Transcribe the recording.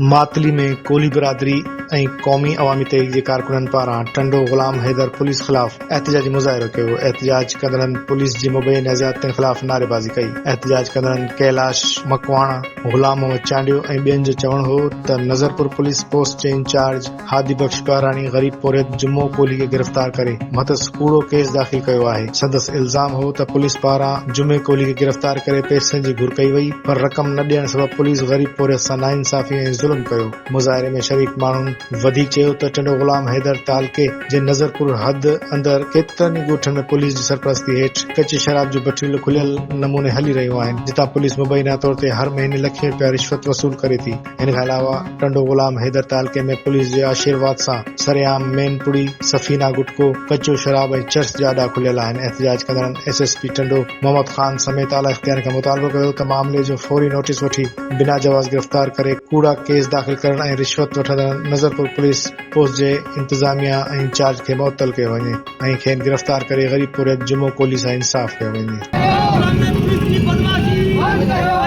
ماتلي ۾ ڪولهي برادري ۽ قومي عوامي تحريڪ جي ڪارڪنن پاران ٽنڊو غلام حيدر پوليس خلاف احتجاجي مظاهرو ڪيو، احتجاج ڪندڙن پوليس جي مبينا زيادتين خلاف نعريبازي ڪئي، احتجاج ڪندڙن ڪيلاش مڪواڻ، غلام محمد چانڊيو ۽ ٻين جو چوڻ هو ته نظرپور پوليس پوسٽ جي انچارج هادي بخش ٻهراڻي غريب پورهيت جمعو ڪولهي کي گرفتار ڪري مٿس ڪوڙو ڪيس داخل ڪيو آهي، سندس الزام هو ته پوليس پاران جمعي ڪولهي کي گرفتار ڪري پئسن جي گهر ڪئي وئي پر رقم نه ڏيڻ سبب پوليس غريب پورهيت سان ناانصافي ۽ ظلم ڪيو. مظاهري ۾ شريڪ ماڻهن وڌيڪ چيو ته ٽنڊو غلام حيدر تعلقي جي نظرپور حد اندر ڪيترن ئي ڳوٺن ۾ پوليس جي سرپرستي هيٺ ڪچي شراب جون بٺيون کليل نموني هلي رهيون آهن جتان پوليس مبينا طور تي هر مهيني لکين رپيا رشوت وصول ڪري ٿي. ان کان علاوه ٽنڊو غلام حيدر تعلقي ۾ پوليس جي آشيرواد سان سرعام مين پڙي، سفينا گٽڪو، ڪچو شراب ۽ چرس جا اڏا کليل آهن. احتجاج ڪندڙن S S P Tando Muhammad Khan سميت اعليٰ اختيارين کان مطالبو ڪيو ته معاملي جو فوري نوٽيس وٺي بنا جواز گرفتار ڪري ڪوڙا ڪيس داخل ڪرڻ ۽ رشوت وٺندڙن نظرپور پوليس پوسٽ جي انتظاميا ۽ انچارج کي معطل ڪيو وڃي ۽ کين گرفتار ڪري غريب پورهيت جمعو ڪولهي سان انصاف ڪيو وڃي. پوليس جي بدمعاشي بند ڪيو.